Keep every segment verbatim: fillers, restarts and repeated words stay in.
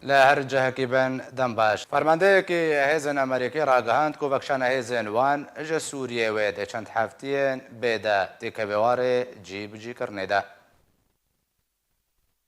Li her cihekî bin, dem baş. Fermandeyekî hêzên Amerîkî ragihand ku vekşana hêzên wan ji Sûriyê wê di çend heftiyên bê de têkevê warê cî bi cî kirinê de.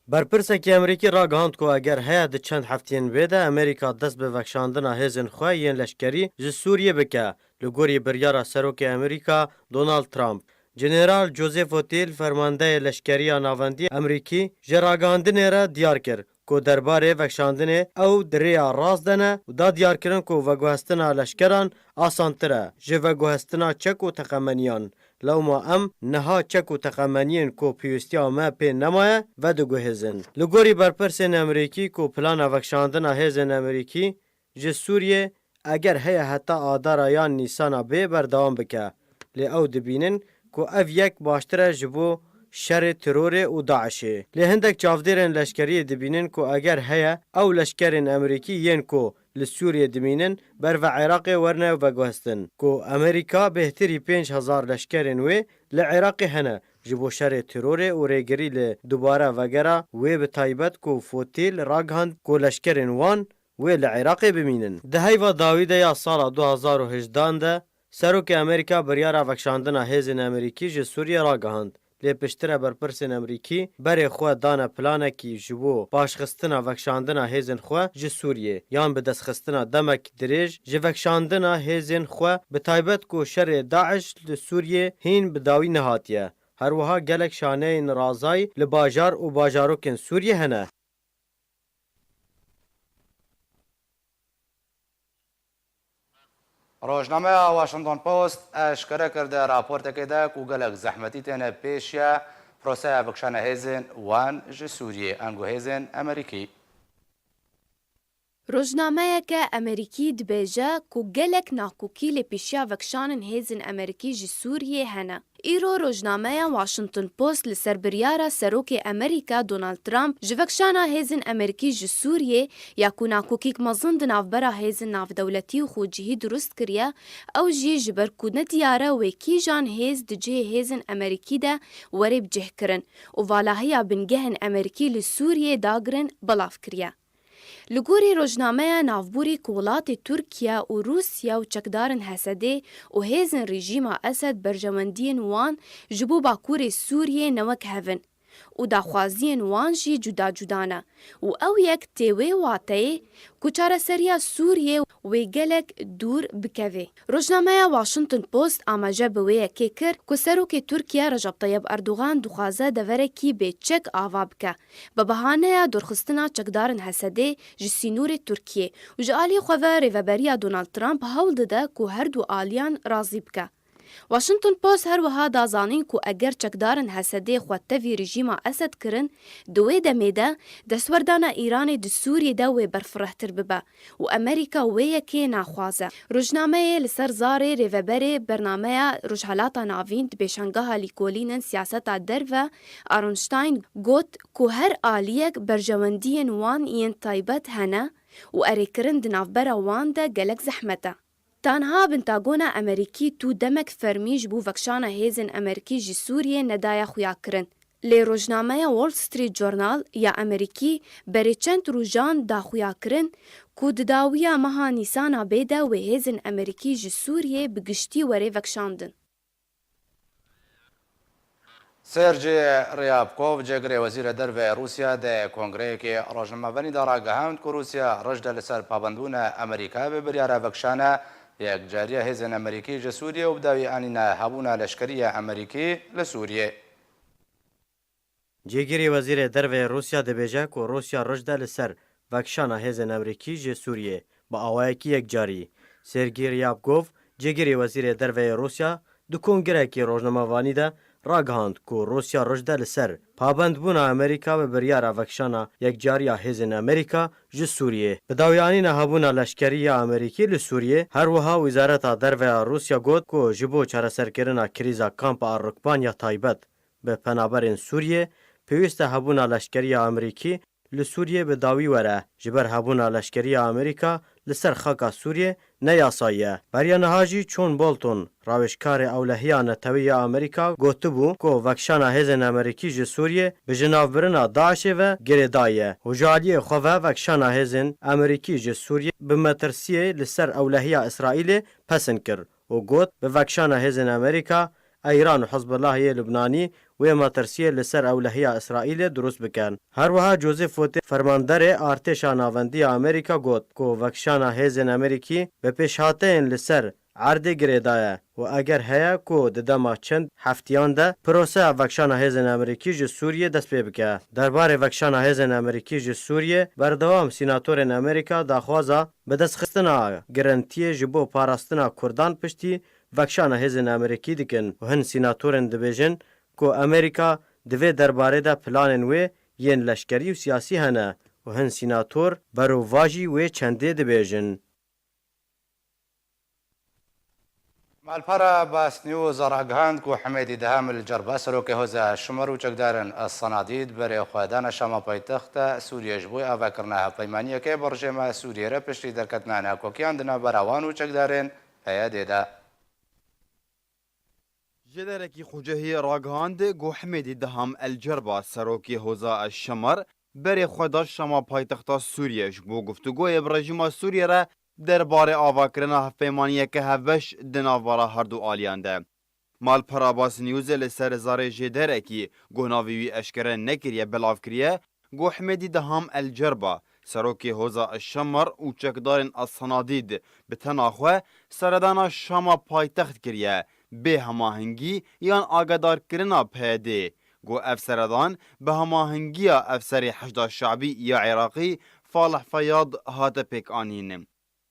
Berpirsekî Amerîkî ragihand ku eger heye di çend heftiyên bê de Amerîka dest bi vekşandina hêzên xwe yên leşkerî ji Sûriyê bike, li gorî biryara Serokê Amerîka Donald Trump. General Joseph O'Teal, fermandeyê leşkerî ya navendî Amerîkî, ji ragihandinê re diyar kir ku derbarê vekşandinê ew di rêya rast de ne û da diyarkirin ku veguhestina leşkeran asantir e ji veguhestina çek û teqemeniyan. Lewma em niha çek û teqemeniyên ku pêwîstiya me pê nemaye vediguhêzin. Li gorî berpirsên Amerîkî ku plana vekşandina hêzên Amerîkî ji Sûriyê eger heye heta Adara yan Nîsana bê berdewam bike. Lê ew dibînin ku ev yek baştir e ji bo şerê terorê û DAIŞê. Lê hindek çavdêrên leşkeriyê dibînin ku eger heye ew leşkerên Amerîkî yên ku li Sûriyê dimînin ber ve Iraqê werine veguhestin ku Amerîka bêhtirî pênc hezar leşkerên wê li Iraqê hene ji bo şerê terorê û rêgirî li dubare vegera wê bi taybet ku Fotil ragihand ku leşkerên wan wê li Iraqê bimînin. Di heyva dawî de ya sala du hezar û hejdehan de Serokê Amerîka biryara vekşandina hêzên Amerîkî ji Sûriyê ragihand. Lê piştre berpirsên Amerîkî berê xwe dane planekî ji bo paşxistina vekşandina hêzên xwe ji Sûriyê yan bi destxistina demek dirêj ji vekşandina hêzên xwe, bi taybet ku şerê DAIŞ li Sûriyê hîn bi dawî nehatiye. Her wiha gelek şaneyên razayî li bajar û bajarokên Sûriyê hene. Rojnameya Washington Post eşkere kir di raportekê de ku gelek zehmetî têne pêşiya proseya bikişana hêzên wan ji Sûriyê, ango hêzên Amerîkî. Rojnameyeke Amerîkî dibêje ku gelek nakokî li pêşiya vekişanên hêzên Amerîkî ji Sûriyê hene. Îro rojnameya Washington Post li ser biryara Serokê Amerîka Donald Trump ji vekişana hêzên Amerîkî ji Sûriyê ya ku nakokîk mezin di navbera hêzên navdewletî û xwecihî dirust kiriye, ew jî ji ber ku nediyar e wê kîjan hêz di cihê hêzên Amerîkî de were bicihkirin û valahiya bingehên Amerîkî li Sûriyê dagirin belav kiriye. Li gorî rojnameya navborî ku welatê Tirkiye û Rûsya û çekdarên Hesedê û hêzên rejîma Esed berjewendiyên wan ji bo bakurê Sûriyê ne wek hev in û daxwaziyên wan jî cuda cuda ne û ew yek tê wê wateyê ku çareseriya Sûriyê wê gelek dûr bikeve. Rojnameya Washington Post amaje bi wê yekê kir ku Serokê Tirkiye Recep Tayyip Erdogan dixwaze deverekî bê çek ava bike, bi bahaneya dorxistina çekdarên Hesedê ji sînorê Tirkiyê û ji alî xwe ve rêveberiya Donald Trump hewl dide ku her du aliyan razî bike. Washington Post her wiha da zanîn ku eger çekdarên Hesedê xwe tevî rejîma Esed kirin, di wê demê de destwerdana Îranê di Sûriyê de wê berfirehtir bibe û Amerîka wê yekê naxwaze. Rojnameyê li ser zarê rêveberê bernameya Rojhelata Navîn di pêşangeha lîkolînên siyaseta derve Aronstein got ku her aliyek berjewendiyên wan yên taybet hene û erêkirin di navbera wan de gelek zehmet e. Tanha Pentagona Amerîkî tu demek fermî ji bo vekişana hêzên Amerîkî ji Sûriyê nedaye xuyakirin. Lê rojnameya Wall Street Journal ya Amerîkî berê çend rojan da xuyakirin ku di dawiya meha Nîsana bê de wê hêzên Amerîkî ji Sûriyê bi giştî were vekişandin. Sergey Ryabkov, cêgirê Wezîrê Derve Rûsya, di kongreyekê rojnamevanî de ragihand ku Rûsya roj de li ser pabendbûna Amerîka bi biryara vekişana yekcariya hêzên Amerîkî ji Sûriyê û bi dawî anîna hebûna leşkerî ya Amerîkî li Sûriyê. Cêgirê Wezîrê Derve yê Rûsya dibêje ku Rûsya roj de li ser vekişana hêzên Amerîkî ji Sûriyê bi awayekî yekcarî. Sergey Ryabkov, cêgirê Wezîrê Derve yê Rûsya, di kongirekî rojnamevanî de ragihand ku Rûsya roj de li ser pabendbûna Amerîka bi biryara vekişana yekcariya hêzên Amerîka ji Sûriyê, bi dawî anîna hebûna leşkerî ya Amerîkî li Sûriyê. Her wiha Wezareta Derve ya Rûsya got ku ji bo çareserkirina krîza kampa Rukban ya taybet bi penaberên Sûriyê, pêwîst e hebûna leşkerî ya Amerîkî li Sûriyê bi dawî were, ji ber hebûna leşkerî ya Amerîka li ser xaka Sûriyê ne yasayî ye. Beriya niha jî John Bolton, rawêjkarê ewlehiya netewî ya Amerîka, gotibû ku vekişana hêzên Amerîkî ji Sûriyê bi jinavbirina DAIŞê ve girêdayî ye û ji aliyê xwe ve vekişana hêzên Amerîkî ji Sûriyê bi metirsiyê li ser ewlehiya Îsraîlê pesn kir û got, bi vekişana hêzên Amerîka, Îran û Hizbullahê yê Lubnanî wê metirsiyê li ser ewlehiya Îsraîlê dirust bikin. Her wiha Joseph Vote, fermanderê artêşa navendî ya Amerîka got ku vekişana hêzên Amerîkî bi pêşhateyên li ser erdê girêdaye û eger heye ku di dema çend heftiyan de proseya vekişana hêzên Amerîkî ji Sûriyê dest pê bike. Derbarê vekişana hêzên Amerîkî ji Sûriyê berdewam sînatorên Amerîka daxwaza bidestxistina girintiyê ji bo parastina Kurdan piştî vekişana hêzên Amerîkî dikin û hin sînatorên dibêjin ku Amerîka di vê derbarê de planên wê yên leşkerî û siyasî hene û hin sînator berovajî wê çendê dibêjin. Malpera Bas News ragihand ku Hemêdî Deham li Cerba serokê Hoza Şimer û çekdarên Sanadîd berê xwe dane Şama paytexta Sûriyê ji bo avakirina hevpeymaniyeke bi rejîma Sûriyê re piştî derketina nakokiyan di navbera wan û çekdarên P Y D'ê de. Jêderekî Xucehî ragihand ku Hemêdî Deham El Cerba serokê Hoza Şimer berê xwe da Şama paytexta Sûriyê ji bo guftûgoyê bi rejîma Sûriyê re derbarê avakirina hevpeymaniyeke hevbeş di navbera herdu aliyan de. Malpera Bas Newsê li ser zarê jêderekî ku navê wî eşkere nekiriye belav kiriye ku Hemêdî Deham El Cerba, serokê Hoza Şimer û çekdarên Sanadîd bi tena xwe seredana Şama paytext kiriye bê hemahengî yan agadarkirina P Y D'ê. Ku ev seredan bi hemahengiya efserê Heşda Şe'bî ya Iraqî Falih Feyad hate pêkanîn.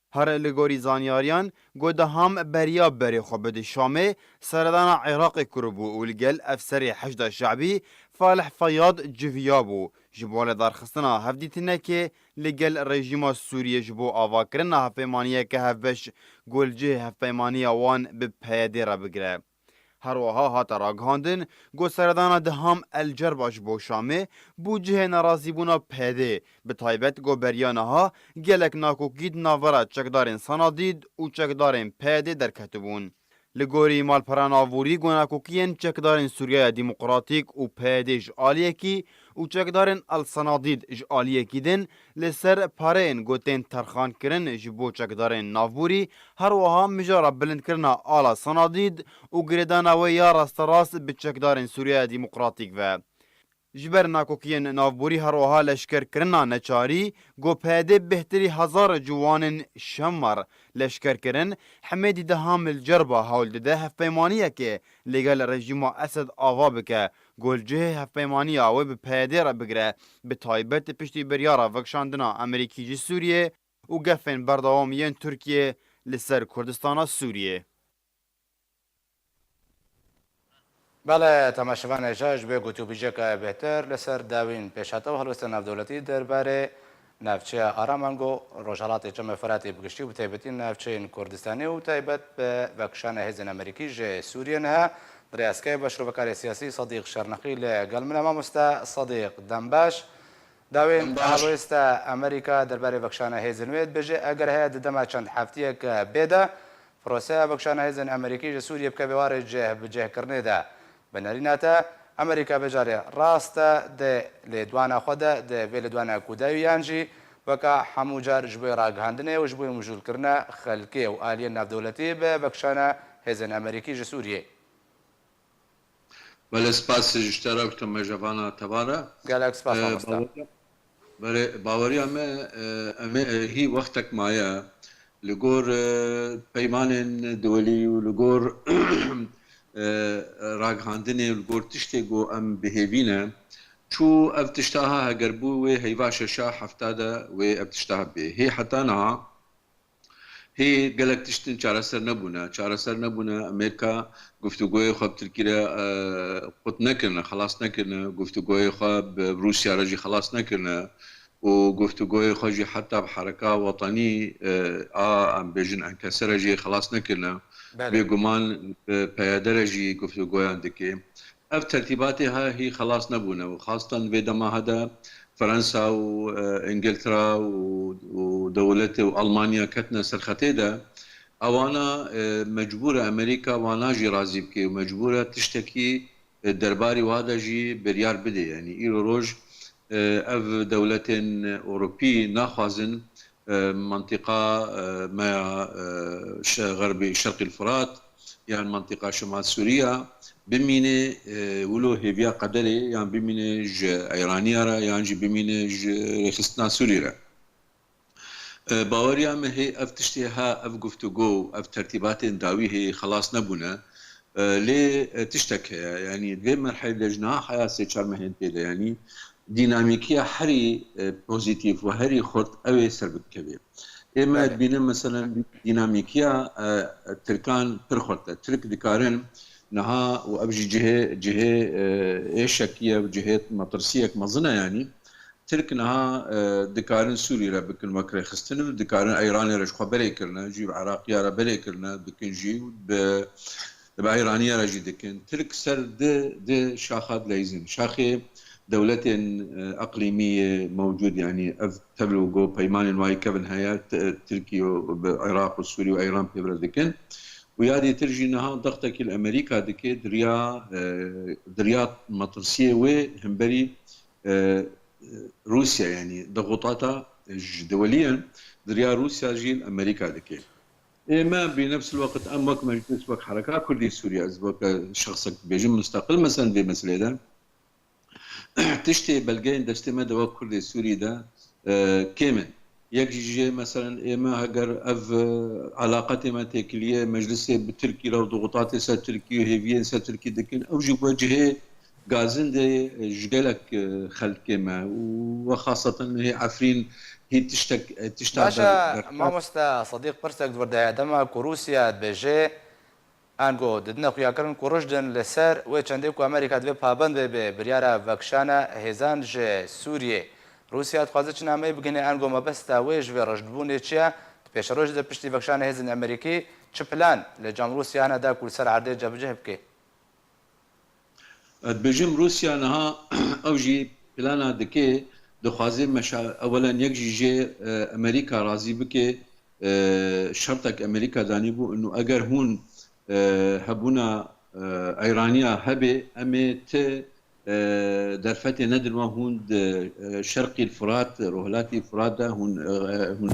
Her li gorî zanyariyan, ku Deham beriya berê xwe bide Şamê, seredana Iraqê kiribû û li gel efserê Heşda Şe'bî Falih Feyad civiyabû, ji bo lidarxistina hevdîtinekê li gel rejîma Sûriyê ji bo avakirina hevpeymaniyeke hevbeş, ku li cihê hevpeymaniya wan bi P Y D'ê re bigire. Her wiha hate ragihandin ku seredana Deham El Cerba ji bo Şamê bû cihê nerazîbûna P Y D'ê, bi taybet ku beriya niha gelek nakokî di navbera çekdarên Sanadîd û çekdarên P Y D'ê derketibûn. Li gorî malpera navborî ku nakokiyên çekdarên Sûriyeya Demokratîk û P Y D'ê ji aliyekî û çekdarên El Sanadîd ji aliyekî din li ser pareyên ku tên terxankirin ji bo çekdarên navborî, her wiha mijara bilindkirina ala Sanadîd û girêdana wê ya rasterast bi çekdarên Sûriyeya Demokratîk ve. Ji ber nakokiyên navborî her wiha leşkerkirina neçarî, ku P Y D'ê bêhtirî hezar ciwanên Şemar leşker kirin, Hemêdî Deham El Cerba hewl dide hevpeymaniyekê li gel rejîma Esed ava bike, ku li cihê hevpeymaniya wê bi P Y D'ê re bigire, bi taybet piştî biryara vekişandina Amerîkî ji Sûriyê û gefên berdewam yên Tirkiyê li ser Kurdistana Sûriyê. Belê, temaşevanê, ji bo gotûbîjeke bêhtir li ser dawîn pêşhatin û helwesta navdewletî derbarê navçeya Aramango, Rojhelatê Çemê Firatê bi giştî û bi taybetî navçeyên Kurdistanê û taybet bi vekişana hêzên Amerîkî ji Sûriyê niha di rêyeskê be şirovekarê siyasî Sedîq Şerneqî li gel min e. Mamoste Sedîq, dem baş. Dawên Dem baş. Helwesta Amerîka derbarê vekişana hêzên wê dibêje, eger heye di dema çend heftiyeke bê de, proseya vekişana hêzên Amerîkî ji Sûriyê bikeve warê cih bi cihkirinê de. Bi nerîna te, Amerîka vê carê rast e di lêdwana xwe de, di vê lêdwana ku dayî yan jî weka hemû car ji bo ragihandinê û ji bo mijûlkirina xelkê û aliyên navdewletî bi vekişana hêzên Amerîkî ji Sûriyê. Belê, spas ji te re û temejevana te va re. Gelek spas, Ee, mamoste. Baweriya, belê, baweriya me, e, em ê, e, hî wextek maye li gor, e, peymanên dewelî û li gor, e, ragihandinê û li gor tiştê ku em bi hêvî ne. Çû ev tişta ha heger bû wê heyva şeşa hefta de wê ev tişta bê. Hê heta niha Hê gelek tiştin çareser nebûne. Çareser nebûne. Amerîka guftûgoyê xwe bi Tirkî re, e, qut nekirine, xelas nekirine. Guftûgoyê xwe bi Rûsya re jî xelas nekirine. Û guftûgoyê xwe jî heta bi hereka wetenî, e, a, em bêjin Enkese re jî xelas nekirine. Belê. Bêguman bi P Y D re jî guftûgoyan dike. Ev tertîbatê ha hî xelas nebûne û xastan vê dema ha de Fransa û, e, Îngiltera û, û dewletê û Almanya ketine ser xetê de, ewana, e, mecbûr e Amerîka wana jî razî bike û mecbûr e tiştekî, e, derbarî wa de jî biryar bide. Yanî îro roj, e, ev dewletên Ewropî naxwazin, e, mantîqa, e, me ya, e, şe-, Xerbî Şerqî Firat yan mantîqa Şemal Sûriya bimîne, e, wilo hêviya qederê yan bimîne ji Îraniya re yan jî bimîne ji rêxistina Sûrî re. E, baweriya me hê ev tiştê ha, ev guftûgo, ev tertîbatên dawî hê xelas nebûne. E, lê, e, tiştek heye, yanî vê merhelê de ji niha heya sê çar mehên tê de, yanî dînamîkiya herî, e, pozîtîf û herî xurt ew ê ser bikevê. Ê me Belê. dibînin, meselen, dînamîkiya, e, Tirkan pir xurt e. Tirk dikarin niha, û ev jî cihê, cihê, e, êşekî ye û cihê metirsiyek mezin e, yanî Tirk niha, e, dikarin Sûrî re bikin wek rêxistin û dikarin Îranê re ji xwe berê kirine, jî bi Iraqiya re berê kirine, dikin jî û bi, bi Îraniya re jî dikin. Tirk ser di, di şaxa dileyzin. Şaxê dewletên, e, eqlîmî yê mewcûd, yanî ev tevl û go peymanên wayî kevin heye, T-, Tirkiye û bi Iraq û Sûrî û Îran pêvre dikin. Û ya dîtir jî niha dextekî li Amerîka dike, diriya, e, diriya metirsiyê wê hemberî, e, Rûsya, yanî dixutata ji dewelî ye, diriya Rûsya jî li Amerîka dike. Ê me bi nefs el-weqt em wek meclis, wek Hereka Kurdî Sûriye, ez weke şexsek dibêjim, mustaqil, meselen vê meselê de tiştê belgeyên destê me de wek Kurdê Sûrî de, e, kêm in. Yek jî jê, meselen, ê me heger ev, e, alaqetê me têkiliye, meclisê bi Tirkî re û dixutatê ser Tirkî û hêviyên ser Tirkî dikin, ew jî wecihê gazindê, e, ji gelek, e, xelkê me û we xaseten hê Efrîn hî tiştek, e, tişta Baş e, ber-, berxwe. Mamoste Sadiq, pirsek di vir de heye. Dema ku Rûsya dibêje, ango didine xuyakirin ku rijd in li ser wê çendê ku Amerîka divê pabend be bi biryara vekişana hêzan ji Sûriyê. Rûsya dixwaze çi nameyê bigihne, ango mebesta wê ji vê rijdbûnê çi ye? Di pêşerojê de piştî vekişana hêzên Amerîkî çi plan li cem Rûsya hene da ku li ser erdê cebiceh bike? Ez dibêjim Rûsya niha ew jî plana dike, dixwaze meşa-, ewelen yek jî jê, e, Amerîka razî bike, e, şertek Amerîka danîbû, û eger hûn, e, hebûna, e, Îraniya hebe, em ê ti, e, derfetê nedin we hûn di, e, Şerqî Firat, Rohilatî Firat de hûn, e, hûn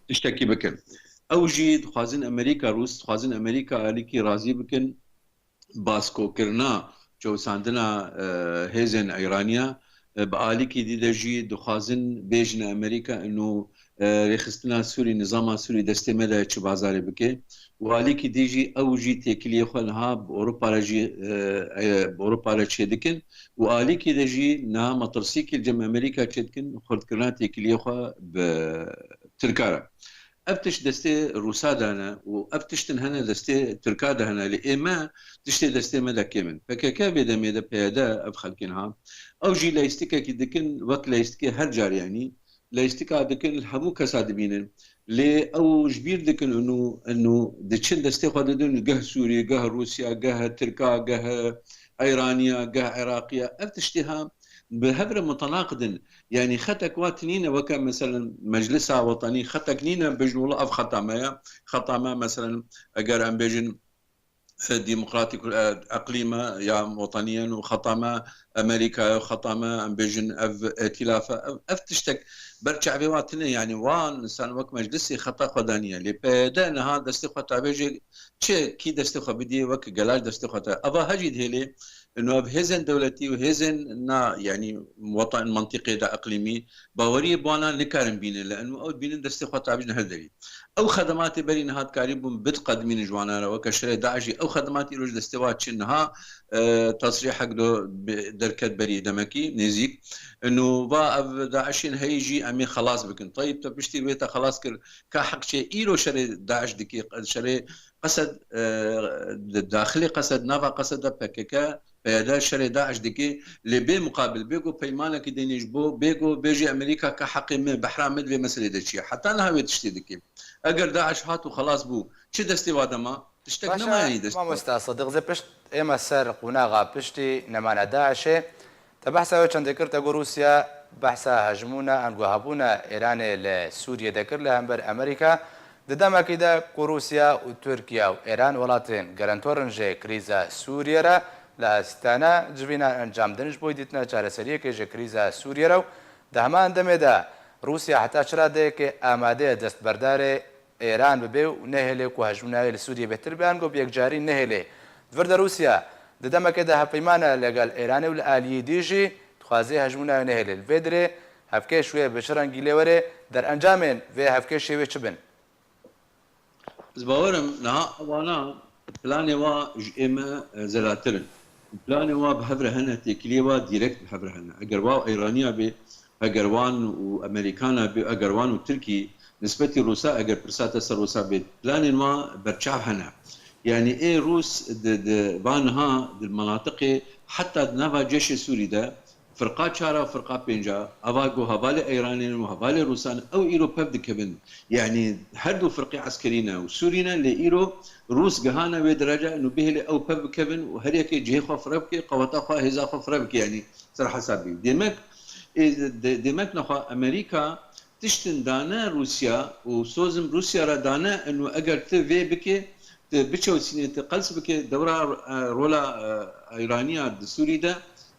tiştekî bikin. Ew jî dixwazin Amerîka, Rûs dixwazin Amerîka alîkî razî bikin, baskokirina, çewsandina, e, hêzên Îraniya, e, bi alîkî dî de jî dixwazin bêjine Amerîka ino, e, rêxistina Sûrî, nizama Sûrî destê me de çi bazarê bike. Û alîkî dî jî ew jî têkiliyê xwe niha bi Ewropa re jî, e, e, bi Ewropa re çêdikin. Û alîkî de jî niha metirsîkî li cem Amerîka çêdikin, xurtkirina têkiliyê xwe bi Tirka re. Ev tişt destê Rûsa de hene û ev tiştin hene destê Tirka de hene. Lê ê me tiştê destê me de kêm in. P K K vê demê de, P Y D, ev xelkên ha, ew jî leyîstikekî dikin, wek leyîstikê her car, yanî leyîstika dikin, li hemû kesa dibînin. Lê ew ji bîr dikin û, û diçin destê xwe didin geh Sûrî, geh Rûsya, geh Tirka, geh Îraniya, geh Iraqiya. Ev tiştê ha bi hev re mutenaqid in. Yanî xetek wa tinîne weke, meselen, Meclisa Wetanî xetek nîne bêjin wela ev xeta me ye. Xeta me, meselen, eger em bêjin, e, demokratîk, e, eqlîm e ya wetanî ye û xeta me Amerîka ye û xeta me, em bêjin, ev îtîlaf e. Ev, ev tiştek ber çavê wa tune, yanî wan insan wek meclisê xeta xwe daniye. Lê P Y D niha destê xwe tavêje çi, kî destê xwe bidiyê wek gelaş destê xwe te. Eva hecî dihêlê, ino ev hêzên dewletî û hêzên na, yanî wetan, mentiqê de eqlîmî, baweriyê bi wana nikarin bînin, li eno ew dibînin destê xwe tavêjin her derî. Ew xedematê berî niha dikarîbûn bidiqedimînin ji wana re, weke şerê DAIŞ jî ew xedematî îro ji destê wa çi niha, e, tesrîhek do bi-, derket berî demekî nêzîk. Ino va ev DAIŞên heyî jî em ê xelas bikin. Tayîb, te piştî wê te xelas kir, ka heq çê îro şerê DAIŞ dikî, şerê Qesed, e, di daxilê Qesed, nava Qesed de P K K, P Y D şerê DAIŞ dike, lê bê muqabil, bê ku peymanekî dênî ji bo, bê ku bêjê Amerîka ka heqê me, behra me di vê meselê de çi ye? Heta niha wê tiştê dike. Eger DAIŞ hat û xelas bû, çi destê wa de ma? Tiştek Baş e, nema, yanî dest. Mamosta Sadiq, zê pişt ê me ser qonaxa piştî nemane DAIŞê. Te behsa wê çendê kir, te got Rûsya behsa hejmûna ango hebûna Îranê li Sûriyê dekir li hember Amerîka, di demekî de ku Rûsya û Tirkiye û Îran welatên garantor in ji krîza Sûriyê re, li astana civînan encam din ji bo dîtina çareseriyekê ji krîza Sûriyê re û di heman demê de Rûsya heta çi radeyekê amade ye destberdarê Îran bibe û nehêlê ku hejmûnayê li Sûriyê bêhtir be, ango bi yekcarî nehêlê. Di vir de Rûsya di demekê de hevpeymane legel Îranê û li aliyê dî jî dixwaze hejmûnayê nehêlê. Li vê dirê hevkêş wê bi çi rengî lê were, derencamên vê hevkêşê wê çi bin? Ez bawer im niha ewana planê wa ji ê me, e, zelatir in. Planê wa bi hev re hene, têkiliyê wa dîrekt bi hev re hene. Eger wa Îraniya bê, eger wan û Amerîkana bê, eger wan û Tirkî, nisbetî Rûsa eger pirsa te ser Rûsa bê, planên wa berçav hene. Yanî ê Rûs di, di va niha di menatiqê heta di nava ceşê Sûrî de firqa çar a û firqa pênc a, ava ku hevalê Îranê ne û hevalê Rûsan, ew îro pev dikevin. Yanî her du firqê eskerî ne û Sûrî ne, lê îro Rûs gihane wê derece û bihêle ew pev bikevin û her yekê cihê xwe fireh bike, qeweta xwe, hêza xwe fireh bike, yanî ser hesabî. Demek, ê, de-, demek nexwe Amerîka tiştin dane Rûsya û sozim Rûsya re dane û eger tu vê bike, tu biçewsîne, tu qels bike dewra, e, rola, e, Îraniya di Sûrî de,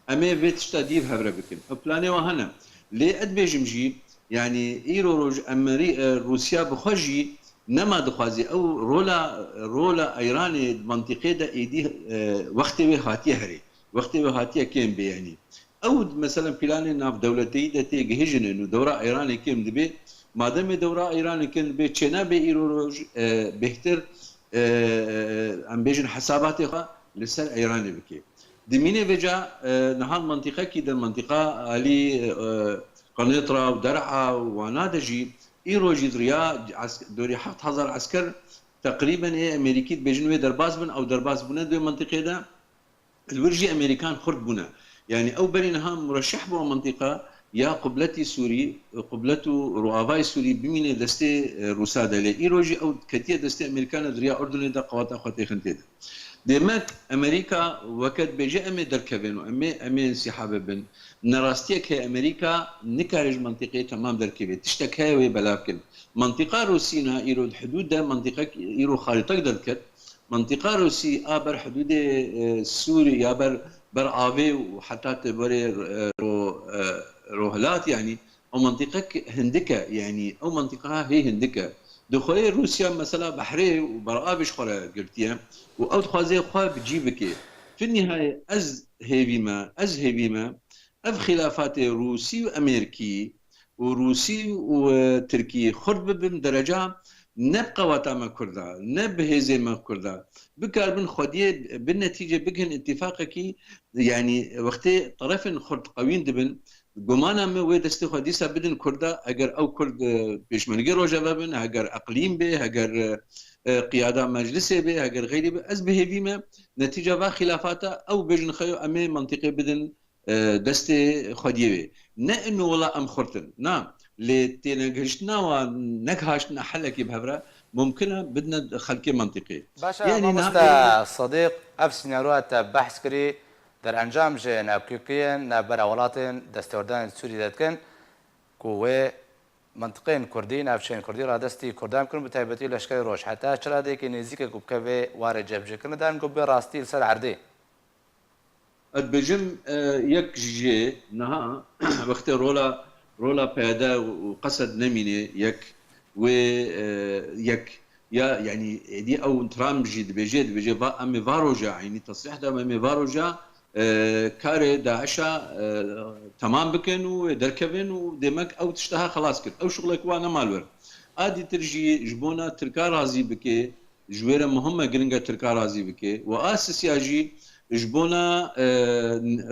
em ê vê tişta dî bi hev re bikin. Ew planê wa hene. Lê ez dibêjim jî, yanî îro roj Emerî-, e, Rûsya bi xwe jî nema dixwazî ew rola, rola Îranê di mantîqê de êdî, e, wextê wê hatiye herê. Wextê wê hatiye kêm bê, yanî. Ew, meselen, planên navdewleteyî de tê gihîjin û dewra Îranê kêm dibe. Mademê dewra Îranê kêm dibe, çênabe îro roj, e, bêhtir, e, em bêjin hesabatê xwe li ser Îranê bike. Dimîne vêca, e, niha mantîqekî de, mantîqa alî, e, Qenêtra û Der'a û wana de jî îro jî di riya es-, dorî heft hezar esker teqrîben ê Amerîkî dibêjin wê derbas bin, ew derbas bûne di wê mantîqê de. Li wir jî Amerîkan xurt bûne. Yanî ew berî niha mureşeh bû mantîqa ya qubletî Sûrî, qublet û rûavayê Sûrî bimîne destê, e, Rûsa de. Lê îro jî ew ketiye destê Amerîkan e, di riya Urdunê de qeweta xwe têxin tê de. Demek Amerîka weke dibêje em ê derkevin û em ê, em ê însîhabe bin. Nerastiyek heye, Amerîka nikare ji mantîqê temam derkeve. Tiştek heye wê belav kin. Mantîqa Rûsî niha îro di hidûd de mantîqek îro xarîtek derdiket. Mantîqa Rûsî a ber hidûdê, e, Sûrî ya ber, ber avê û heta te berê, e, ro-, e, rohilat, yanî ew mantîqek hindik e, yanî ew mantîqa hê hindik e. Di xweyê Rûsya mesela behrê û ber avê ji xwe re girtiye û ew dixwaze xwe bi cî bike. Fi nihayê ez hêvî me, ez hêvî me, ev xilafatê Rûsî û Amerîkî û Rûsî û, e, Tirkî xurt bibin dereca ne bi qeweta me Kurda, ne bi hêzê me Kurda, bikaribin xwediyê bi netîce bigihin îtîfaqekî, yanî wextê terefên xurt qewîn dibin, gumana me wê destê xwe dîsa bidin Kurda, eger ew Kurd, e, pêşmergê Rojava bin, heger eqlîm bê, heger, e, e, qiyada meclisê bê, heger xeyrî bê, ez bi hêvî me netîca va xilafata ew bêjin xeyo em ê mantîqê bidin e, destê xwediyê wê. Ne ino wela em xurt in. Na, lê tênegihiştina wan, negihaştina helekê bi hev re, mumkin e bidine xelkê mentiqê. Baş e, Yanî mamoste niha Sadiq, ev sînaroya te behs kirî, derencam ji navkirkiyên navbera welatên destewerdana Sûrî de dikin, ku wê mentiqeyên Kurdî, navçeyên Kurdî radestî Kurdan bikin, bi taybetî leşkerê roj. Heta çi radeyekê nêzîk e ku bike vê warê cebcêkirinê de, ango bê rastî li ser erdê? Ez dibêjim, e, yek ji niha wextê rola, rola P Y D û Qesed nemîne, yek wê, e, yek ya, yanî êdî ew Trump jî dibêje, dibêje va em ê va roja, eynî tesrîh da em ê va roja, e, karê DAIŞ'a, e, temam bikin û derkevin û demek ew tişteha xelas kir. Ew şuxlek wa nema li wir. A dîtir jî ji bona Tirka razî bike, ji wê re muhim e, giring e Tirka razî bike. Û a sisiya jî ji bona, e,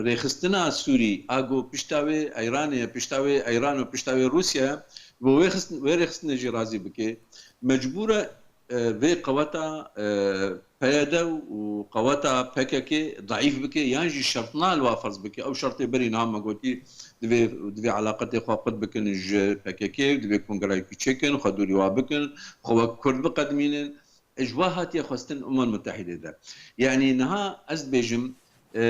rêxistina Sûrî, a go pişta wê Eyranê ye, pişta wê Eyran û pişta wê Rûsya ye, bo wê xist-, wê rêxistinê jî razî bike. Mecbûr e, e, vê qeweta, e, P Y D û qeweta P K K daîf bike, yan jî şertna li wa ferz bike. Ew şertê berî niha me gotî, divê, divê eleqetê xwe qut bikin ji P K K, divê kongreyekî çêkin, xwe dûrî wa bikin, xwe wek Kurd biqedimînin. Ji wa hatiye xwestin Umem Mutehîdê de. Yanî niha ez dibêjim, E,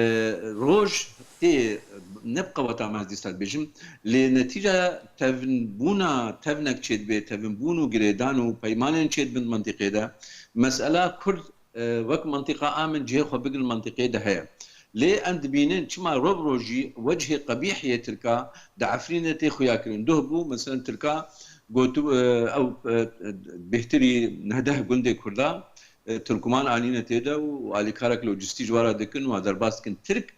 roj tê, ne bi qeweta me ez dîsa dibêjim, lê netîca tevinbûna, tevnek çêdibe, tevinbûn û girêdan û peymanên çêdibin di mintîqê de, mesela Kurd, e, wek mintîqa amin cihê xwe bigrin mintîqê de heye. Lê em dibînin çima ro bi rojî wecihê qebîh yê Tirka di Efrînê tê xuya kirin. Doh bû, mesela Tirka gotû, e, ew, e, bêhtirî neh deh gundê Kurda, e, Tirkuman anîne tê de û alîkarek lojîstî ji we re dikin û derbas dikin. Tirk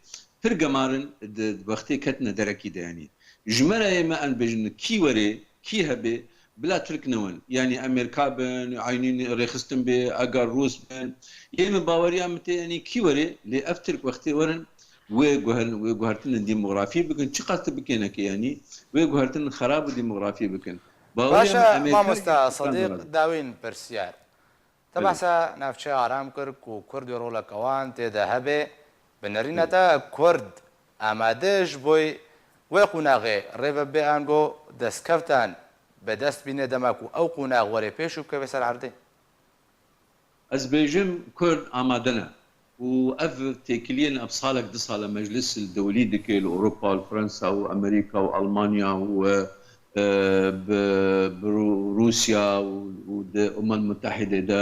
pir gemarin di wextê ketine derekî de, yanî ji me re yê me em dibêjin kî werê, kî hebe, bila Tirk newin. Yanî Amerîka bin, eynî rêxistin bê, eger Rûs bin. Yê min baweriya min tê, yanî kî werê, lê ev Tirk wextê werin, wê guher-, wê guhertinin demografî bikin, çiqas tu bikêneke, yanî wê guhertinin xerab û demografî bikin. Baweriya min Amerîka Tirkan dixwazin. Dawîn pirsiyar. Te behsa navçeya Aram kir ku Kurd wê roleke wan tê de hebe, bi nerîna te Kurd amade ji bo wê qonaxê rê ve bê ango destkeftan bi dest bîne dema ku ew qonax were pêş û bikeve ser erdê? Ez bêjim Kurd amade ne. Û ev têkiliyên ev salek du sal e Meclis li dewlî dike li Ewropa, li Fransa û Amerîka û Almanya û, e, e, bi, bi Rû-, Rûsya û, û di Umem Mutehîdê de,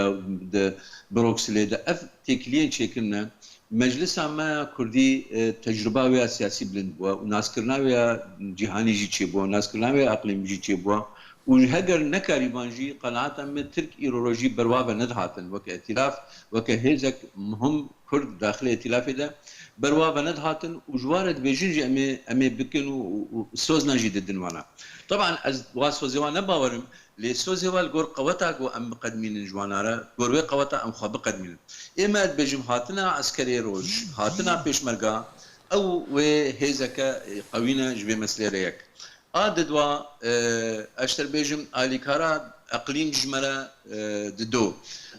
di Brokselê de ev têkiliyên çêkirine. Meclisa me ya Kurdî, e, tecrûba wê ya siyasî bilind bûye û naskirina wê ya cîhanî jî çêbûye, naskirina wê ya eqlîmî jî çêbûye. Û heger nekarîban jî, qenaeta me Tirk îro rojî berwa ve nedihatin. Weke îtîlaf, weke hêzek muhim Kurd daxilê îtîlafê de berwa ve nedihatin û ji wa re dibêjin jî em ê, em ê bikin û, û, û sozna jî didin wana. Teban ez wa sozê wan ne bawer im, lê sozê wa li gor qeweta ku em biqedmînin ji wana re, gor wê qeweta em xwe biqedmînin. Ê me dibêjim hatina eskerê roj, hatina pêşmerga, ew wê hêzeke, e, qewî ne ji vê meselê re yek. A didwa, e, ez ji te bêjim, alîkara eqlîm ji me re, e, dido.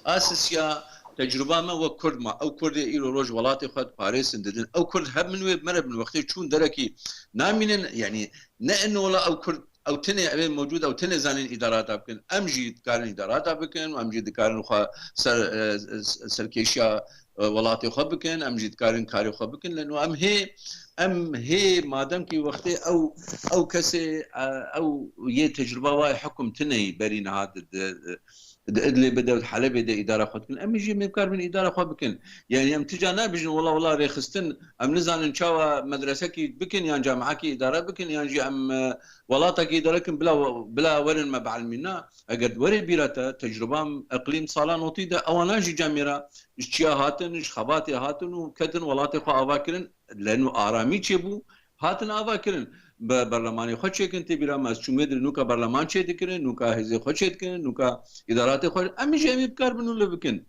A sisiya tecrûba me wek Kurd ma. Ew Kurdê îro roj welatê xwe diparêzin didin. Ew Kurd heb min wê bi me re bin wextê çûn derekî namînin, yanî ne ino wela ew Kurd, ew tenê ew ê mewcûd, ew tenê zanên îdarata bikin. Em jî dikarin îdarata bikin û em jî dikarin xwe ser, e, serkêşiya, e, welatê xwe bikin, em jî dikarin karê xwe bikin. Leno em hê, em hê madem kî wextê ew, ew kesê, e, ew yê tecrûba wayê hukm tineyî berî niha di, di, di Idlibê de û di Helebê de îdara xwe dikin. Em jî em ê bikarbin îdara xwe bikin. Yanî em ti ca nabêjin wela, wela rêxistin, em nizanin çawa medresekî bikin yan camehekî îdare bikin yan jî em, e, welatekî îdare bikin bila, bila werin me bielmîn. Na, eger werê bîra te, tecrûba eqlîm sala notî de ewana jî camêra ji çiya hatin, ji xebatê hatin û ketin welatê xwe ava kirin. Leno aramî çêbû, hatin ava kirin. Be-, berlemanê xwe çêkin, tê bîra me ez çûm wê dirê, nûka berleman çêdikirin, nûka hêzê xwe çêdikirin, nûka îdaratê xwe. Em jî em ê bikarbin û li bikin.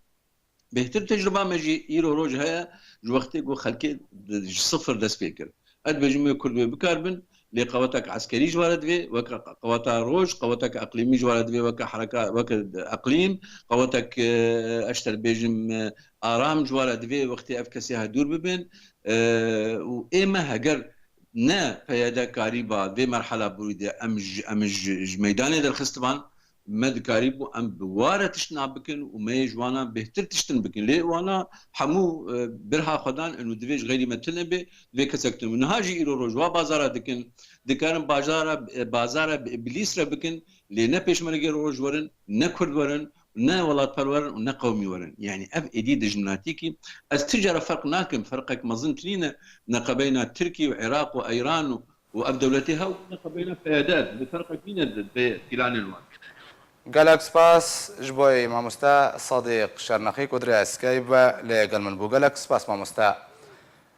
Bêhtir tecrûba me jî îro roj heye, ji wextê ku xelkê di-, ji sifir dest pê kir. Ez dibêjim wê Kurd wê bikarbin, lê qewetek eskerî ji we re divê, weke qeweta roj, qewetek eqlîmî ji we re divê, weke hereka, weke eqlîm, qewetek, e, ez ji te dibêjim, e, aram ji we re divê, wextê ev kesê he dûr bibin. E, û ê me heger ne P Y D karîba vê merhela borî de em ji, em ji, ji meydanê derxistiban, me dikarîbû em bi wa re tiştina bikin û me yê ji wana bêhtir tiştin bikin. Lê wana hemû, e, birha xwe dan, û divê ji xeyrî me tune bê, divê kesek tune. Niha jî îro roj wa bazara dikin, dikarin bajara, e, bazara bi îblîs re bikin, lê ne pêşmergê roj werin, ne kurd werin, ne welatperwer in û ne qewmî werin. Yanî ev êdî dijminatîkî, ez ti cara ferq nakim, ferqek mezin tinîne neqebeyna Tirkî û Iraq û Eyran û û ev dewletê hew neqebeyna P Y D, bi ferqek nîne di vê pîlanên wan. Gelek spas ji bo mamoste Sadiq Şernexî ku dirê eskey ve lê gel min bû. Gelek spas mamoste.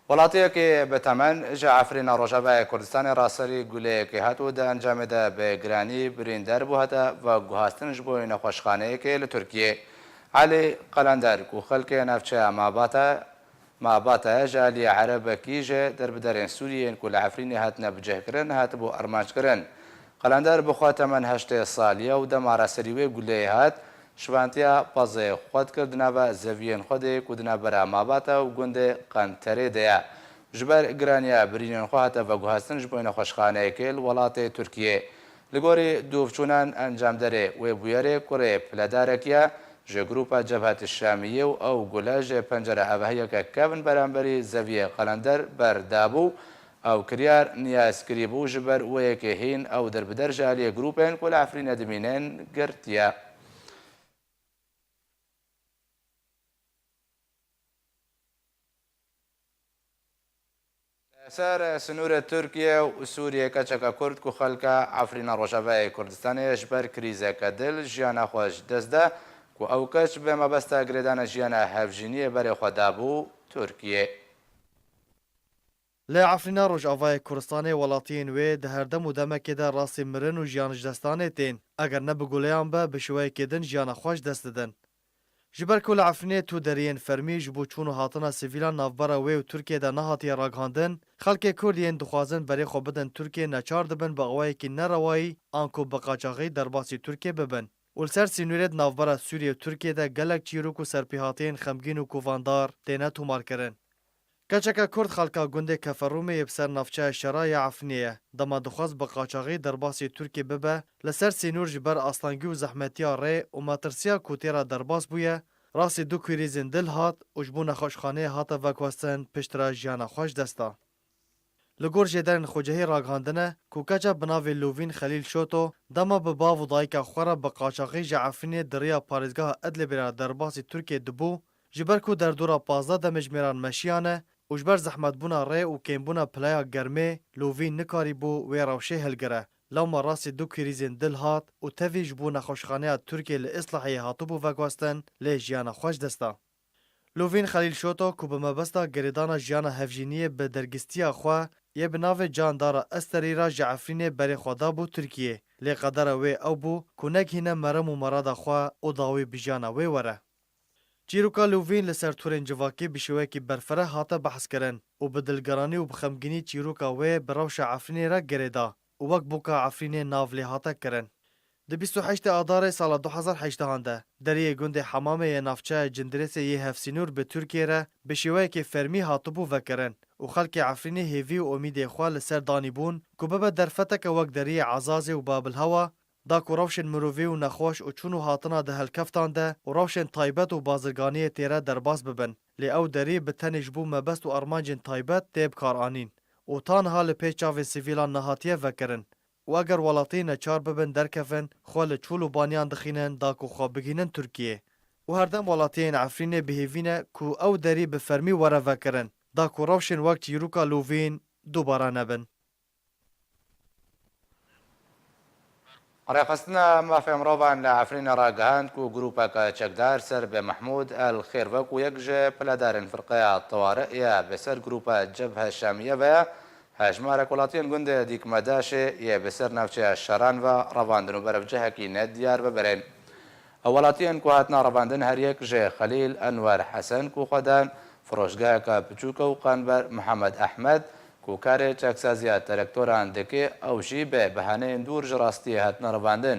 Welatiyekê bi temen ji Efrîna Rojavayê Kurdistanê raserî guleyekê hat û di encamê de bi giranî birîndar bû hate veguhastin ji bo nexweşxaneyekê li Tirkiyê. Elî Qelender ku xelkê navçeya Mabata Mabata ji aliyê Erebekî ji derbiderên Sûriyê yên ku li Efrînê hatine bicihkirin, hatibû armanckirin. Qelender bi xwe temen heştê salî ye û dema raserî wê guleyê hat, şivantiya pezê xwe dikir di nava zeviyên xwe de ku di navbera Mabata û gundê Qenterê de ye. Ji ber giraniya birînên xwe hate veguhastin ji bo nexweşxaneyekê li welatê Tirkiyê. Li gorî dûvçûnan encamderê wê bûyerê kurê piledarek ye, ji Grupa Cebhet Şamiyê û ew gule ji pencere avahiyeke kevn beramberî Zeviyê Qelender berdabû. Ew kiryar niyazkirî bû, ji ber wê yekê hîn ew derbider ji aliyê grûpên ku li Efrînê dimînin girtiye. Li ser sinûrê Tirkiye û Sûriyê keçeke Kurd ku xelka Efrîna Rojavayê Kurdistanê ji ber krîzeke dil jiyana xwe ji dest da, ku ew keç bi mebesta girêdana jiyana hevjîniyê berê xwe dabû Tirkiyê. Li Efrîna Rojavayê Kurdistanê welatiyên wê di her dem û demekê de rastî mirin û jiyan ji destanê tên. Eger ne bi guleyan be, bi şêweyekê din jiyana xwe ji dest didin. Ji ber ku li Efrînê tu deriyên fermî ji bo çûn û hatina sivîlan navbera wê û Tirkiyê de nehatiye ragihandin, xelkê Kurd yên dixwazin berê xwe bidin Tirkiyê neçar dibin bi awayekî nerewayî anku bi qaçaxî derbasî Tirkiyê bibin. Û li ser sînorê di navbera Sûriyê û Tirkiyê de gelek çîrok û serpêhatiyên xemgîn û kovandar têne tomarkirin. Keçeke Kurd xelka gundê Keferûmê yê bi ser navçeya Şera ya Efrînê ye. Dema dixwest bi qaçaxî derbasî Tirkiyê bibe, li ser sînor ji ber astengî û zehmetiya rê û metirsiya ku tê re derbas bûye, rastî du krîzên dil hat û ji bo nexweşxaneyê hate veguhestin, piştre jiyana xwe ji dest da. Li gor jêderên xwecihî ragihandine ku keça bi navê Lovîn Xelîl Şoto dema bi bav û dayika xwe re bi qaçaxî ji Efrînê di riya parêzgeha Idlibê re derbasî Tirkiyê dibû, ji ber ku derdora pazdeh demjimêran meşiyane û ji ber zehmetbûna rê û kêmbûna pileya germê, Lovîn nikarîbû wê rewşê hilgire. Lewma rastî du krîzên dil hat û tevî ji bo nexweşxaneya Tirkiyê li Îslahiyê hatibû veguhestin, lê jiyana xwe ji dest da. Lovîn Xelîl Şoto ku bi mebesta girêdana jiyana hevjîniyê bi dergistiya xwe yê bi navê Can Dara Esterî re ji Efrînê berê xwe dabû Tirkiyê, lê qedera wê ew bû ku negihîne merem û merada xwe û dawî bi jiyana wê were. Çîroka Lovîn li ser torên civakî bi şêweyekî berfireh hate behskirin û bi dilgiranî û bi xemgînî çîroka wê bi rewşa Efrînê re girê da û wek boka Efrînê nav lê hate kirin. Di bîst û heştê Adarê sala du hezar heştehan de deriyê gundê Hemamê yê navçeya Cindirêsê yê hevsînor bi Tirkiyê re bi şêweyekê fermî hatibû vekirin û xelkê Efrînê hêvî û umîdê xwe li ser danîbûn ku bibe derfeteke wek deriyê Ezazê û Babilhewa, da ku rewşên mirovî û nexweş û çûn û hatina di helkeftan de û rewşên taybet û bazirganiyê tê re derbas bibin. Lê ew derî bi tenê ji bo mebest û armancên taybet tê bikaranîn û ta niha li pêş çavên sivîlan nehatiye vekirin û eger welatiyê neçar bibin derkevin, xwe li çol û baniyan dixînin da ku xwe bigihînin Tirkiyê. Û herdem welatiyên Efrînê bi hêvî ne ku ew derî bi fermî were vekirin, da ku rewşên wek çîroka Lovîn dubare nebin. Rêxistina Mafê Mirovan li Efrînê ragihand ku grûpeke çekdar ser bi Mehmûd El Xêr wekû yek ji piledarên firqeya Tewari ya bi ser grûpa Cebhe Şamiye ve ya hejmarek welatiyên gundê Dîkmedaşê yê bi ser navçeya Şeran ve revandin û berevcihekî nediyar vebirin. Ew welatiyên ku hatine revandin her yek ji Xelîl Enwer Hesen ku xwe dan firoşgeheke piçûk e û Qenber Mihemed Ehmed ku karê çeksaziya traktoran dike, ew jî bi behaneyên dûr ji rastiyê hatine revandin.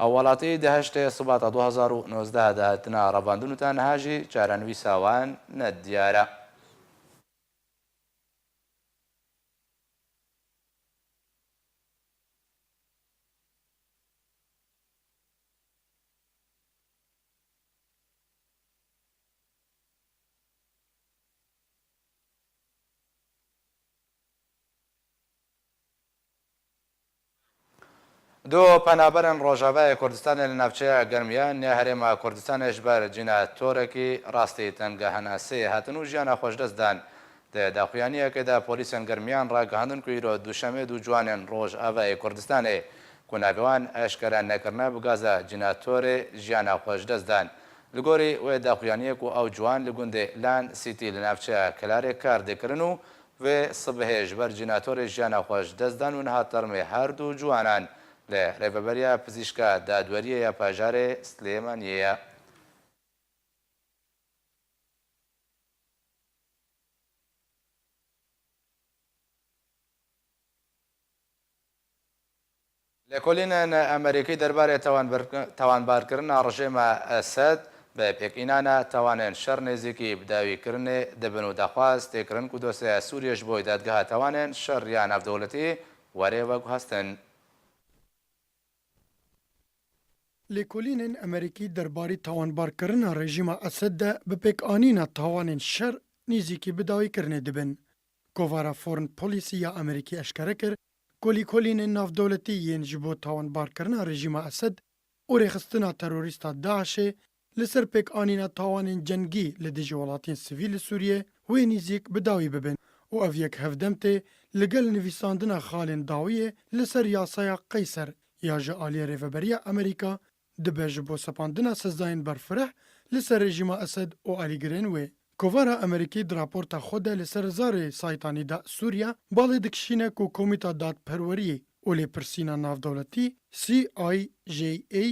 Ew welatî di heştê Sibata du hezar û nozdeh de hatine revandin û ta niha jî çarenivîsa wan nediyar e. Du penaberên Rojavayê Kurdistanê li navçeya Germiyan ya Herêma Kurdistanê ji ber cînatorekî rastî tengehenasê hatin û jiyana xwe ji dest dan. Di daxuyaniyekê de polîsên Germiyan ragihandin ku îro Duşemê du ciwanên Rojavayê Kurdistanê ku navê wan eşkere nekirine bi gaza cînatorê jiyana xwe ji dest dan. Li gorî wê daxuyaniyê ku ew ciwan li gundê Lan City li navçeya Kilarê kar dikirin û vê sibihê ji ber cînatorê jiyana xwe ji dest dan û niha termê her du ciwanan li Rêveberiya Pizîşka Dadweriyê ya Pajarê Silêmaniyê ye. Lêkolînên Amerîkî derbarê tawanbir-, tawanbarkirina rejîma Esed bi pêkînana tawanên şer nêzîkî bi dawîkirinê dibin û daxwaz tê kirin ku dosyeya Sûriyê ji bo dadgeha tawanên şer ya navdewletî were veguhestin. Lêkolînên Amerîkî derbarî tawanbarkirina rejîma Esed de bi pêkanîna tawanên şer nêzîkî bi dawîkirinê dibin. Kovara Foreign Policy ya Amerîkî eşkere kir ku lêkolînên navdewletî yên ji bo tawanbarkirina rejîma Esed û rêxistina terorîsta DAIŞê li ser pêkanîna tawanên cengî li dijî welatiyên sivîl li Sûriyê wê nêzîk bi dawî bibin û ev yek hevdem tê li gel nivîsandina xalên dawiyê li ser yasaya Qeyser ya ji aliyê Rêveberiya Amerîka dibe ji bo sepandina sezayên berfireh li ser rejîma Esed û alîgirên wê. Kovara Amerîkî di raporta xwe de li ser zarê saytanî de Sûriya balê dikişîne ku Komîta Dadperweriyê û Lêpirsîna Navdewletî, C I J A,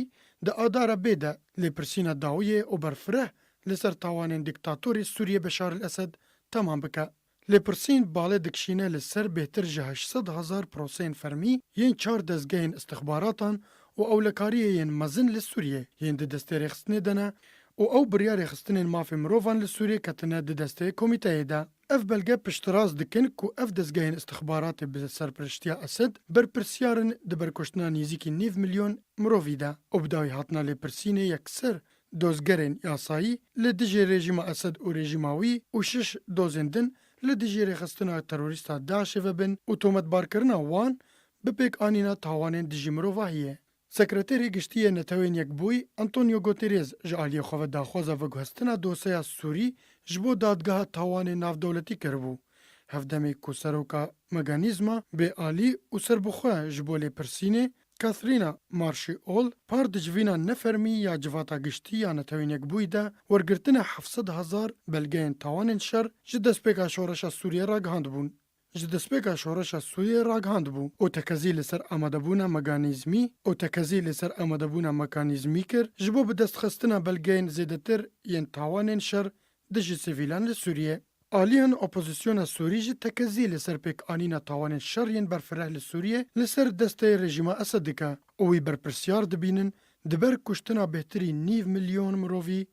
di adara bê de lêpirsîna dawiyê û berfireh li ser tawanên dîktatorê Sûriyê Beşar el-Esed temam bike. Lêpirsîn balê dikişîne li ser bêhtir ji heşt sed hezar proseyên fermî yên çar dezgehên istixbaratan û ewlekariyê yên mezin li Sûriyê yên di destê rêxistinê de ne û ew biryarê xistinên mafê mirovan li Sûriyê ketine di destê komîteyê de. Ev belge piştrast dikin ku ev dezgehên istixbaratê bi serpiriştiya Esed berpirsyar in di berkuştina nêzîkî nîv milyon mirovî de û bi dawî hatina lêpirsînê yekser dozgerên yasayî li dijî rejîma Esed û rejîma wî û şeş dozên din li dijî rêxistina terorîsta DAIŞê vebin û tometbarkirina wan bi pêkanîna tawanên dijî mirovahiyê. Sekreterê Giştî yê Netewên Yekbûyî Antonio Guterres ji aliyê xwe ve daxwaza veguhestina dosyeya Sûrî ji bo Dadgeha Tawanê Navdewletî kiribû. Hevdemê ku seroka mekanîzma bêalî û serbixwe ji bo lêpirsînê, Katharina Marchiol, par di civîna nefermî ya Civata Giştî ya Netewên Yekbûyî de wergirtina heft sed hezar belgeyên tawanên şer ji destpêka şoreşa Sûriyê ragihandibûn. Ji destpêka şoreşa Sûriyê ragihandibû û tekezî li ser amadebûna mekanîzmî û tekezî li ser amadebûna mekanîzmî kir ji bo bi destxistina belgeyên zêdetir yên tawanên şer dijî sivîlan li Sûriyê. Aliyên opozisyona Sûrî jî tekezî li ser pêkanîna tawanên şer yên berfireh li Sûriyê li ser desteyê rejîma Esed dike û wî berpirsyar dibînin di ber kuştina bêhtirî nîv milyon mirovî,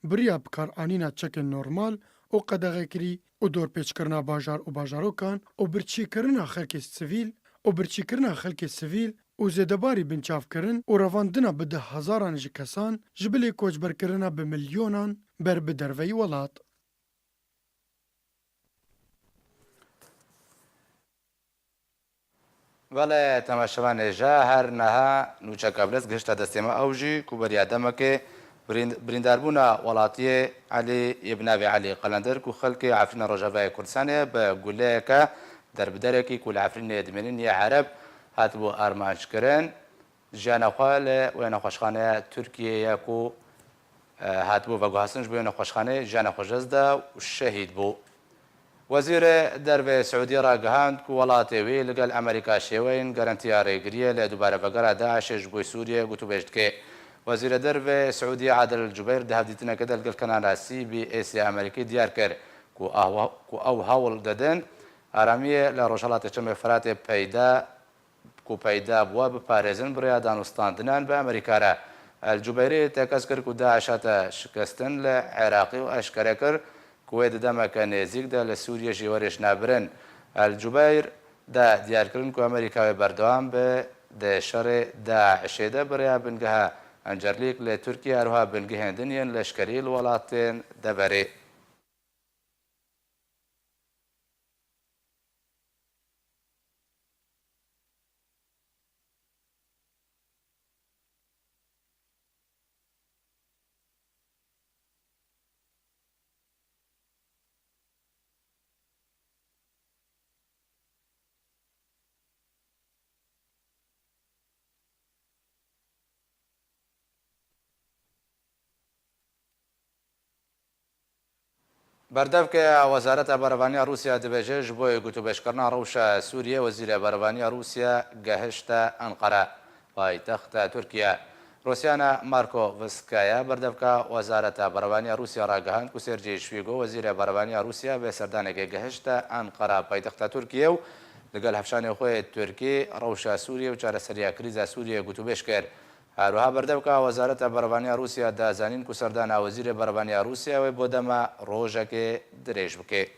bi riya bikaranîna çekên normal û qedexekirî û dorpêçkirina bajar û bajarokan û birçîkirina xelkê sivîl û birçîkirina xelkê sivîl û zêdebarî binçavkirin û revandina bi deh hezaran ji kesan ji bilî koçberkirina bi milyonan ber bi derveyî welat. Belê, temaşevanê, ji her niha nûçeka bi dest gihişte destê me, ew jî ku beriya demekê birind-, birîndarbûna welatiyê Elî yê bi navê Elî Qelender ku xelkê Efrîna Rojavayê Kurdistanê ye, bi guleyeke derbiderekî ku li Efrînê dimînin yê Ereb hatibû armanckirin. Jiyana xwe li wê nexweşxaneya Tirkiyê ye ku, e, hatibû veguhastin, ji bo wê nexweşxaneyê jiyana xwe ji dest da û şehîd bû. Wezîrê Dervê Siûdiyê ragihand ku welatê wî li gel Amerîka şêweyên garantiya rêgiriyê li dubare vegera DAIŞê ji bo Sûriyê gotûbêj dike. Wezîrê Dervê Siûdiyê Adil Cubeyr di hevdîtineke de li gel kanala C B S ya Amerîkî diyar kir ku ahwa-, ku ew hewl didin aramiyê li Rojhelatê Çemê Firatê peyda ku peyda bûye biparêzin bi rêya danûstandinan bi Amerîka re. El Cubeyrî tekez kir ku DAIŞ hate şikestin li Iraqê û eşkere kir ku wê di demeke nêzîk de li Sûriyê jî were jinabirin. El Cubeyr de diyarkirin ku Amerîka wê berdewam be di şerê DAIŞê de bi rêya bingeha Encerlîk li Tirkiye, her wiha bingehên din yên leşkerî li welatên deverê. Berdevke ya Wezareta Berevaniya Rûsya dibêje, ji bo gotûbêjkirina rewşa Sûriyê, Wezîrê Berevaniya Rûsya gehişte Enqere, paytexta Tirkiye. Rûsyana Marko Viskaya, berdevka Wezareta Berevaniya Rûsya ragihand ku Sergey Şwîgo, Wezîrê Berevaniya Rûsya, vê serdanekê gehişte Enqere, paytexta Tirkiye û li gel hevşanê xwe yê Tirkî rewşa Sûriyê û çareseriya krîza Sûriyê gotûbêj kir. Her wiha berdevka Wezareta Berevaniya Rûsya da zanîn ku serdana Wezîrê Berevaniya Rûsya wê bo dema rojekê dirêj bike.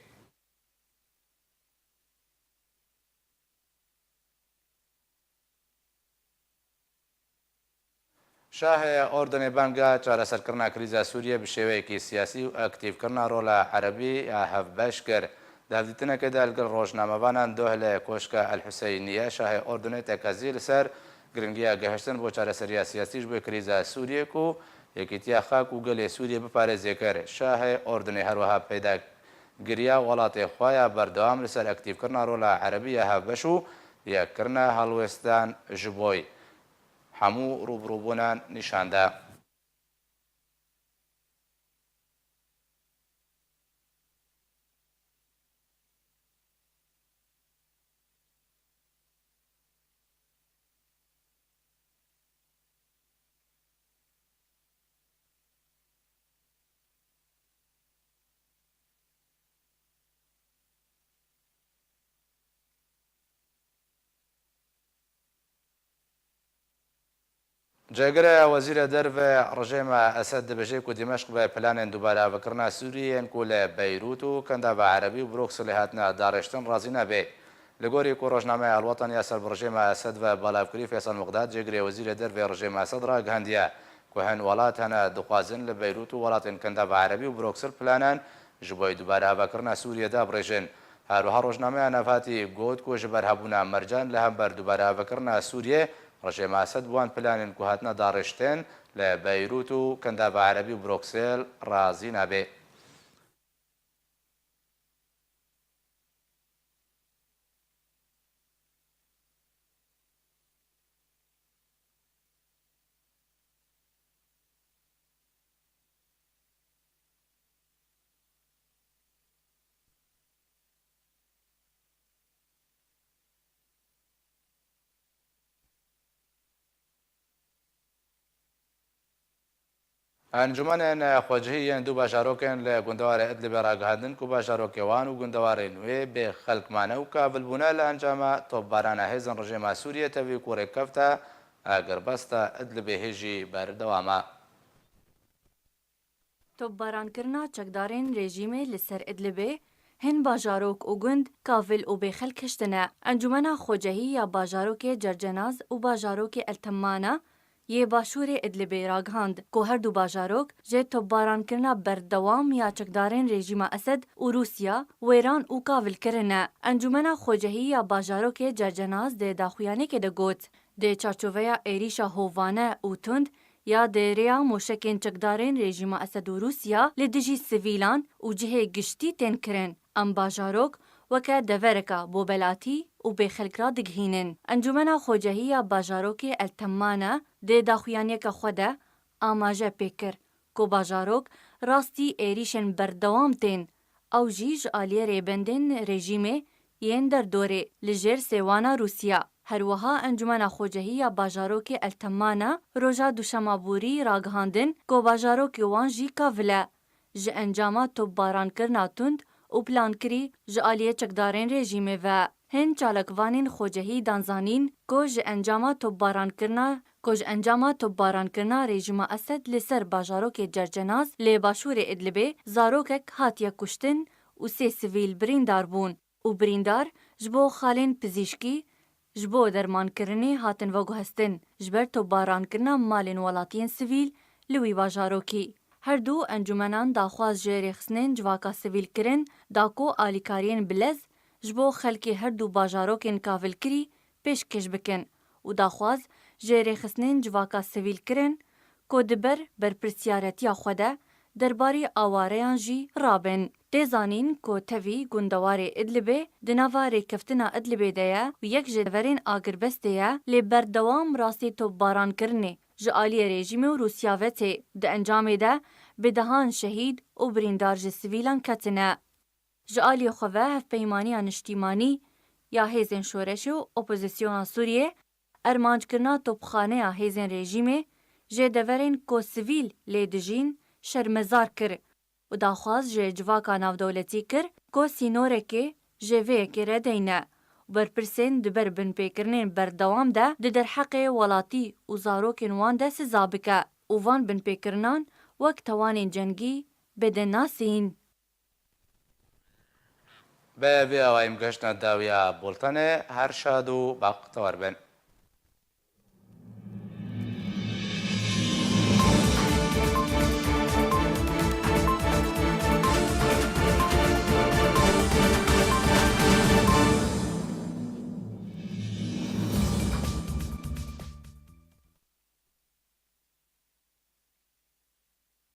Şahê Ordinê banga çareserkirina krîza Sûriyê bi şêweyekî siyasî û aktîfkirina rola Erebî ya hevbeş kir. Di hevdîtinekê de li gel rojnamevanan doh li Koşka El Huseyniye Şahê Ordinê tekezî li ser giringiya gihiştin bo çareseriya siyasî ji bo krîza Sûriyê ku yekîtiya xak û gelê Sûriyê biparêzê kir. Şahê Ordinê her wiha pêdagiriya welatê xwe ya berdewam li ser aktîfkirina rola Erebî ya hevbeş û yekkirina helwêstan ji boy hemû rûbirûbûnan nîşan da. Cêgire Wezîrê Derve rejêma Esed dibêje ku Dîmeşq bi planên dubare avakirina Sûriyê yên ku li Beyrût û Kendava Erebî û Brukselê hatine darêştin razî nebe. Li gorî ku rojnameya El Watan ya ser bi rejêma Esed ve belav kirî, Feysal Miqdad, cêgirê Wezîrê Derve rejêma Esed ragihandiye ku hin welat hene dixwazin li Beyrût û welatên Kendava Erebî û Bruksel planan ji bo dubare avakirina Sûriyê dabirêjin. Her wiha rojnameya navhatî got ku ji ber hebûna mercan li hember dubare avakirina Sûriyê, rejêma Esed bi wan planên ku hatine darêştin li Beyrût û Kendava Erebî û Bruksel razî nabe. Encûmenên xwecihî yên du bajarokên li gundewarê Idlibê ragihandin ku bajarokê wan û gundewarên wê bê xelk mane û kavilbûne li encama topbarana hêzên rejêma Sûriyê tevî ku rêkefta agirbesta Idlibê hê jî berdewam e. Topbarankirina çekdarên rejîmê li ser Idlibê hin bajarok û gund kavil û bê xelk hiştine. Encûmena Xwecehî ya bajarokê Cercenaz û bajarokê El Temmana yê başûrê Idlibê ragihand ku her du bajarok ji topbarankirina berdewam ya çekdarên rejîma Esed û Rûsya wêran û kavil kirine. Encûmena Xwecehî ya bajarokê Cercenaz di daxuyaniyekê de got, di çarçoveya êrîşa hovane û tund ya di rêya moşekên çekdarên rejîma Esed û Rûsya li dijî sivîlan û cihê giştî tên kirin, em bajarok weke devereka bobelatî û bêxelk radigihînin. Encûmena Xwecehî ya bajarokê El Temmane di daxuyaniyeke xwe de amaje pê kir ku bajarok rastî êrîşên berdewam tên, ew jî ji aliyê rêbendên rejîmê yên derdorê li jêr sêwana Rûsya. Her wiha Encûmena Xwecehî ya bajarokê El Temmana roja duşema borî ragihandin ku bajarokê wan jî kavil e ji encama topbarankirina tund û plankirî ji aliyê çekdarên rejîmê ve. Hin çalakvanên xwecehî dan zanîn ku ji encama topbarankirina, ku ji encama topbarankirina rejîma Esed li ser bajarokê Cercenaz li başûrê Idlibê zarokek hatiye kuştin û sê sivîl birîndar bûn û birîndar ji bo xalên pizîşkî, ji bo dermankirinê hatin veguhestin, ji ber topbarankirina malên welatiyên sivîl li wî bajarokî. Her du encûmenan daxwaz ji rêxistinên civaka sivîl kirin da ku alîkariyên bilez ji bo xelkê her du bajarokên kavilkirî pêşkêş bikin û daxwaz ji rêxistinên civaka sivîl kirin ku di ber berpirsiyaretiya xwe de derbarê awareyan jî rabin. Tê zanîn ku tevî gundewarê Idlibê di nava rêkeftina Idlibê de ye û yek ji deverên agirbestê ye, lê berdewam rastî topbarankirinê ji aliyê rejîmê û Rûsya ve tê. Di encamê de bi dehan şehîd û birîndar ji sivîlan ketine. Ji aliyê xwe ve Hevpeymaniya Niştîmanî ya Hêzên Şoreşê û Opozisyona Sûriyê ermancekirina topxaneya hêzên rejîmê ji deverên ku sivîl lê dijîn şermezar kir û daxwaz ji civaka navdewletî kir ku sînorekê ji vê yekê re deyne û berpirsên di ber binpêkirinên berdewam de di derheqê welatî û zarokên wan de siza bike û van binpêkirinan wek tawanên cengî bide nasîn. Bi vê awayî em gihiştine dawiya bultenê. Her şad û baxtewar bin.